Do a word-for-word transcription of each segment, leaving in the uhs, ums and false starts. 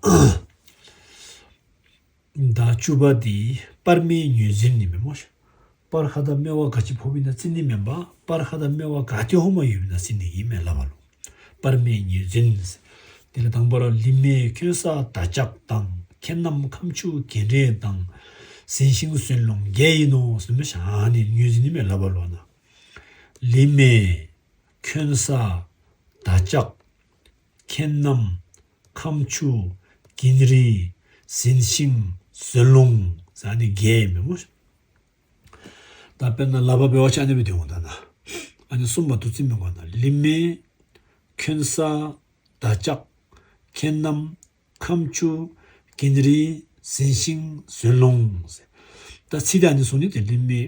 ཟླ་བཅུ་པ་དེ་སྤར་སྨེ་ཉོས་འཛིན་ནི་མེད་མོ། སྤར་ཁ་དང་སྨེ་བ་ག་ཅི་ཕོག་པའི་ན་རྩི་ནི་མེད་པ། སྤར་ཁ་དང་སྨེ་བ་ག་དེ་ཧོ་མ་ཡོད་པའི་ན་རྩི་ནི་ཡིན་མེད་ལབ་པ་ལོ། སྤར་སྨེ་ཉོས་འཛིན། དེ་ལ་དང་པོ་ར་ལི་སྨེ་ཁྱོན་བསགས་ཟླ་ལྕགས་དང་། ཁྱེད་རྣམས་ཁམ་ཆུ་གན་རི་དང་། ཟིན་ཤིང་ཟོན་ལོང་བརྒྱད་ཡིན་ནོ་ཟེར་མི་ཤ་ནི་ཉོས་འཛིན་ནི་མེད་ལབ་པ་ལོ་ན། ལི་སྨེ་ཁྱོན་བསགས་ཟླ་ལྕགས། ཁྱེད་རྣམས་ཁམ་ཆུ། གན་རི། ཟིན་ཤིང་། ཟོན་ལོང་ཟེར་ཨ་ནི་བརྒྱད་མེད་མོ། ད་དཔེར་ན་ལབ་པ་འབད་བ་ཅིན་ཨ་ནི་སྦེ་འདོན་འོང་ད་ན། ཨ་ནི་གསུམ་མ་གཏོགས་རྩི་མི་དགོས་ན། ལི་སྨེ། ཁྱོན་བསགས། ཟླ་ལྕགས། ཁྱེད་རྣམས། ཁམ་ཆུ། གན་རི། ཟིན་ཤིང་། ཟོན་ལོང་ཟེར། ད་ཚིག་དེ་ཨ་ནི་གསུངས་ནི་དེ་ལི་སྨེ།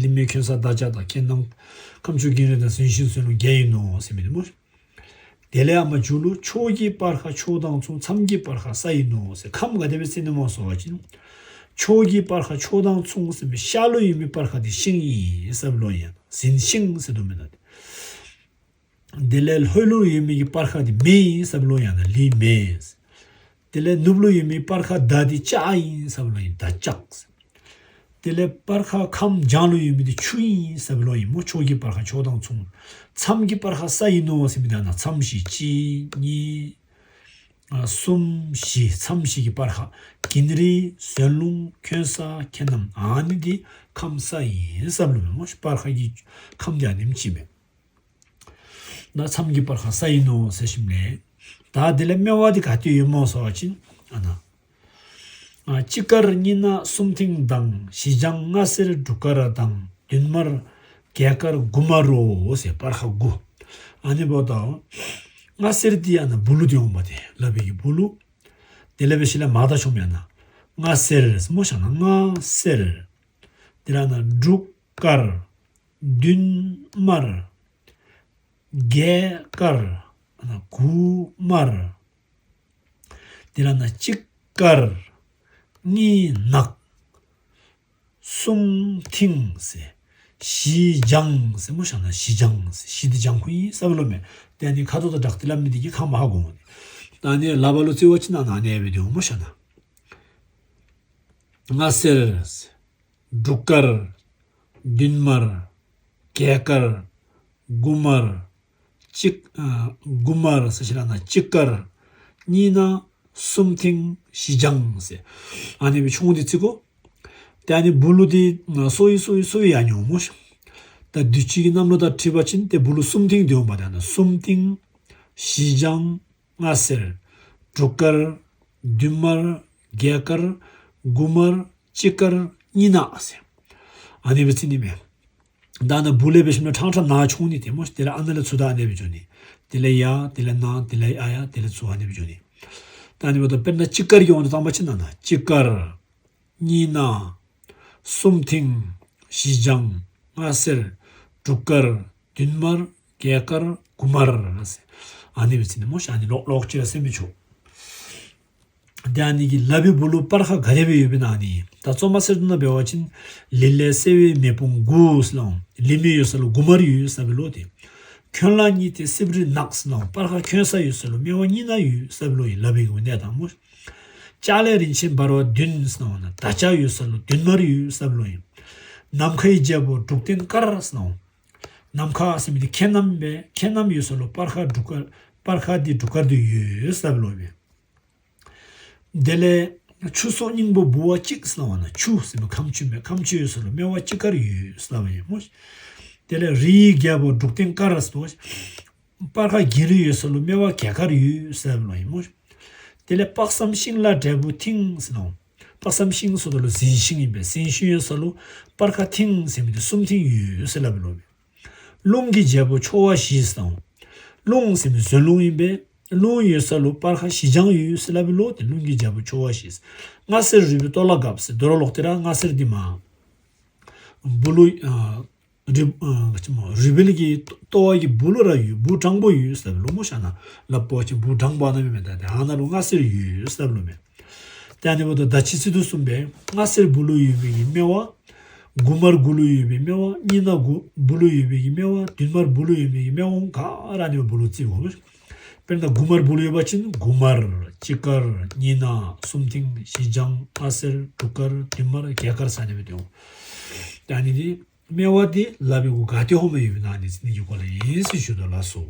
ལི་སྨེ་ཁྱོན་བསགས་ཟླ་ལྕགས་དང་། ཁྱེད་རྣམས་ཁམ་ཆུ་གན་རི་དང་། ཟིན་ཤིང་ཟོན་ལོང་བརྒྱད་ཡིན་ནོ་ཟེར་མི་དེ་མོ། དེ་ལས་ཨ་མ་མཇུག་ལུ་ཕྱོགས་ཀྱི་སྤར་ཁ་ཕྱོགས་དང་མཚུངས། མཚམས་ཀྱི་སྤར་ཁ་ས་ཡིན་ནོ་ཟེར། ཁམས་ག་དེ་སྦེ་རྩི་ནི་མོ་ཟེར་བ་ཅིན། ཕྱོགས་ཀྱི་སྤར་ཁ་ཕྱོགས་དང་མཚུངས་ཟེར་མི་ཤར་ལུ་ཡོད་མི་སྤར་ཁ་དེ་ཤིང་ཡིན་ཟེར་བ་ལོ་ཡང་། ཟིན་ཤིང་ཟེར་དོ་མེད་ན་དེ། དེ་ལས་ལྷོ་ལུ་ཡོད་མི་གི་སྤར་ཁ་དེ་མེ་ཡིན་ཟེར་བ་ལོ་ཡང་ན་ལི་མེ། དེ་ལས་ནུབ་ལུ་ཡོད་མི་སྤར་ཁ་ཟླ་དེ་ལྕགས་ཡིན་ཟེར་བ་ལོ་ཡང་ཟླ་ལྕགས། དེ་ལས་སྤར་ཁ་ཁམས་བྱང་ལུ་ཡོད་མི་དེ་ཆུ་ཡིན་ཟེར་བ་ལོ་ཡིན་མོ། ཕྱོགས་ཀྱི་སྤར་ཁ་ཕྱོགས་དང་མཚུངས། མཚམས་ཀྱི་སྤར་ཁ་ས་ཡིན་ནོ་ཟེར་མི་དེ་ན་མཚམས་བཞི་གཅིག་གཉིས། ཨ་གསུམ་བཞི། མཚམས་བཞི་གི་སྤར་ཁ། གན་རི། ཟོན་ལོང་། ཁྱོན་བསགས། ཁྱེད་རྣམས། ཨ་ནི་དེ་ཁམས་ས་ཡིན་ཟེར་བ་ལོ་ཡིན་མོ། སྤར་ཁ་གི་ཁམས་དེ་ཨ་ནེམ་ཅིག་མེད། ན་མཚམས་ཀྱི་སྤར་ཁ་ས་ཡིན་ནོ་ཟེར་ཞིནམ་ལས། ད་དེ་ལས་སྨེ་བ་དེ་ག་དུས་ཡོད་མོ་ཟེར་བ་ཅིན་ཨ་ན། ཨ་དཔྱིད་ཀར་གཉིས་ན་གསུམ་ཐེངས་དང་། བཞི་ལྗང་ལྔ་སེར་དྲུག་དཀར་དང་། བདུན་དམར་བརྒྱད་དཀར་དགུ་དམར་རོ་ཟེར། སྤར་ཁ་དགུ། ཨ་ནི་འབདཝ་ད་ལྔ་སེར་དེ་ཨ་ན་སྦུག་ལུ་དེ་འོང་པ་དེ་ལབ་པའི་གི་སྦུག་ལུ། དེ་ལས་འབད་ཞིནམ་ལས་མར་ད་ཆོངམ་ཡང་ན། ལྔ་སེར་ཟེར་མོ་ཤ་ན་ལྔ་སེར། དེ་ལས་ན་དྲུག་དཀར། བདུན་དམར། བརྒྱད་དཀར། དགུ་དམར། དེ་ལས་ན་གཅིག་དཀར། གཉིས་ནག། གསུམ་མཐིང་ཟེར། བཞི་ལྗང་ཟེར་མོ་ཤ་ན་བཞི་ལྗང་ཟེར། བཞི་དེ་ལྗང་ཁུ་ཡིན་ཟེར་བ་ལོ་མེ། དེ་ནི་ཁ་དོག་དང་སྦྲགས་ཏེ་ལབ་མི་དེ་གིས་ཁམས་མ་ཧ་གོ་འོང་ནི། ད་ནི་ལབ་པ་ལུ་རྩི་བ་ཅིན་ཨ་ན་ཨ་ནི་སྦེ་དེ་འོང་མོ་ཤ་ན། ལྔ་སེར། དྲུག་དཀར། བདུན་དམར། བརྒྱད་དཀར། དགུ་དམར། གཅིག་ཨ་དགུ་དམར་ཟེར་ཞིནམ་ལས་ན་གཅིག་དཀར། གཉིས་ནག། གསུམ་མཐིང་། བཞི་ལྗང་ཟེར། ཨ་ནི་སྦེ་ཆོངས་ཏེ་རྩི་དགོ། དེ་ཨ་ནི་སྦུག་ལུ་དེ་སོ་ཡི་སོ་ཡི་སོ་ཡི་ཡང་ཉོ་མོ་ཤ། ད་དུས་ཅི་གི་གནམ་ལོ་དང་འཁྲིལ་བ་ཅིན་དེ་སྦུག་ལུ་གསུམ་མཐིང་དེ་འོང་པ། དེ་ན་གསུམ་མཐིང་། བཞི་ལྗང་། ལྔ་སེར། དྲུག་དཀར། བདུན་དམར། བརྒྱད་དཀར། དགུ་དམར། གཅིག་དཀར། གཉིས་ནག་ཟེར། ཨ་ནི་སྦེ་རྩི་ནི་མེད། ད་ནི་སྦུག་ལས་འབད་ཞིནམ་ལས་ཁྲང་ཁྲ་ན་ཆོངས་ནི་དེ་མོ་ཤ། དེ་ལས་ཨ་ན་ལས་ཚུར་ད་ཨ་ནི་སྦེ་འགྱོ་ནི། དེ་ལས་ཡར། དེ་ལས་ནང་། དེ་ལས་ཨ་ཡར། དེ་ལས་ཚུར་ཨ་ནི་སྦེ་འགྱོ་ནི། ད་ཨ་ནི་འབདཝ་ད་དཔེར་ན་གཅིག་དཀར་གྱི་དབང་དུ་བཏང་པ་ཅིན་ན་ན་གཅིག་དཀར། གཉིས་ནག། གསུམ་མཐིང་། བཞི་ལྗང་། ལྔ་སེར། དྲུག་དཀར། བདུན་དམར། བརྒྱད་དཀར། དགུ་དམར་ཟེར། ཨ་ནི་སྦེ་རྩི་ནི་མོ་ཤ། ཨ་ནི་ལོག་ལོག་ཅི་ར་ཟེར་མི་ཆོག། དེ་ཨ་ནི་གི་ལབ་པའི་སྦུག་ལུ་སྤར་ཁ་ག་དེ་སྦེ་ཡོདཔ་ཨིན་ན་ཨ་ནི། ད་རྩོམ་མ་ཟེར་དོ་ན་འབད་བ་ཅིན་ལི་ལས་སེར་བའི་མེ་དཔུང་དགུ་ཟེར་སླབ་འོང་། ལི་མེ་ཡོད་ས་ལུ་དགུ་དམར་ཡོད་ཟེར་བའི་ལོ་དེ། ཁྱོན་ལ་གཉིས་ཏེ་སེར་བུ་རི་ནག་ཟེར་སླབ་འོང་། སྤར་ཁ་ཁྱོན་ས་ཡོད་ས་ལུ་སྨེ་བ་གཉིས་ནག་ཡོད་ཟེར་བའི་ལོ་ཡི་ལབ་པའི་གི་འོ་ནི་དང་མོ། ལྕགས་ལས་རིན་ཆེན་འབར་བ་བདུན་ཟེར་སླབ་འོང་ན་ཟླ་ལྕགས་ཡོད་ས་ལུ་བདུན་དམར་ཡོད་ཟེར་བའི་ལོ་ཡིན། ནམ་མཁའི་རྒྱལ་པོ་དྲུག་སྟེང་དཀར་ཟེར་སླབ་འོང་། ནམ་མཁའ་ཟེར་མི་དེ་ཁྱེད་རྣམས་སྦེ་ཁྱེད་རྣམས་ཡོད་ས་ལུ་སྤར་ཁ་དྲུག་དཀར། སྤར་ཁ་དེ་དྲུག་དཀར་དུ་ཡོད་ཟེར་བའི་ལོ་ཡིན། དེ་ལས་ཆུ་སོགས་སྙིང་པོ་ལྦུ་བ་གཅིག་ཟེར་སླབ་འོང་ན་ཆུ་ཟེར་མི་ཁམ་ཆུ་མེ། ཁམ་ཆུ་ཡོད་ས་ལུ་སྨེ་བ་གཅིག་དཀར་ཡོད་ཟེར་བའི་ལོ་ཡིན་མོ། དེ་ལས་རིའི་རྒྱལ་པོ་དྲུག་སྟེང་དཀར་ཟེར་སླབ་འོང་། སྤར་ཁ་གན་རི་ཡོད་ས་ལུ་སྨེ་བ་བརྒྱད་དཀར་ཡོད་ཟེར་བའི་ལོ་ཡིན་མོ། དེ་ལས་དཔག་བསམ་ཤིང་ལ་འབྲས་བུ་མཐིང་ཟེར་སླབ་འོང་། དཔག་བསམ་ཤིང་ཟེར་དོ་ལུ་ཟིན་ཤིང་ཨིན་པས། ཟིན་ཤིང་ཡོད་ས་ལུ་སྤར་ཁ་མཐིང་ཟེར་མི་དེ་གསུམ་མཐིང་ཡོད་ཟེར་སླབ་པའི་ལོ་མེ། རླུང་གི་རྒྱལ་པོ་ཕྱོགས་བ་བཞི་ཟེར་སླབ་འོང་། རླུང་ཟེར་མི་ཟོན་རླུང་ཨིན་པས། རླུང་ཡོད་ས་ལུ་སྤར་ཁ་བཞི་ལྗང་ཡོད་ཟེར་སླབ་པའི་ལོ་དེ་རླུང་གི་རྒྱལ་པོ་ཕྱོགས་བ་བཞི་ཟེར། ལྔ་སེར་རུས་པའི་ལྟོ་ལ་འགབ་ཟེར། དོ་རུང་ལོག་སྟེ་ར་ལྔ་སེར་དེ་མ་སྦུག་ལུ་ཨ་རུས་ཨ་ག་ཅི་མོ་རུས་སྦལ་གྱི་ལྟོ་བ་གི་སྦུག་ལུ་ར་ཡོད། སྦུག་དྲང་པོ་ཡོད་ཟེར་བའི་ལོ་མོ་ཤ་ན། ལབ་པོ་ཅིག་སྦུག་དྲང་པོ་ཨ་ན་མེད་མེད་ད་དེ་ཨ་ན་ལུ་ལྔ་སེར་ཡོད་ཟེར་བའི་ལོ་མེ། དེ་ཨ་ནི་འབདཝ་ད་ད་ཅི་རྩི་དོ་གསུངས་པས། ལྔ་སེར་སྦུག་ལུ་ཡོད་པའི་གི་སྨེ་བ། དགུ་དམར་སྦུག་ལུ་ཡོད་པའི་སྨེ་བ། གཉིས་ནག་སྦུག་ལུ་ཡོད་པའི་གི་སྨེ་བ། བདུན་དམར་སྦུག་ལུ་ཡོད་པའི་གི་སྨེ་བ་ག་ར་ཨ་ནི་སྦུག་ལུ་རྩིཝ་མོ། དཔེར་ན་དགུ་དམར་བུ་ལ་ཡོད་པ་ཅིན་དགུ་དམར། གཅིག་དཀར། གཉིས་ནག། གསུམ་མཐིང་། བཞི་ལྗང་། ལྔ་སེར། དྲུག་དཀར། བདུན་དམར། བརྒྱད་དཀར་ཟེར་ནས་མི་འདུག་ཨ་ནི་དེ་སྨེ་བ་དེ་ལབ་པའི་གུ་ག་དེ་ཧོ་མ་ཡོད་པའི་ནང་ནས་ནི་ཡོད་གོ་ལ་ཡིན་ཟེར་ཞུ་དོ་ལགས་སོ།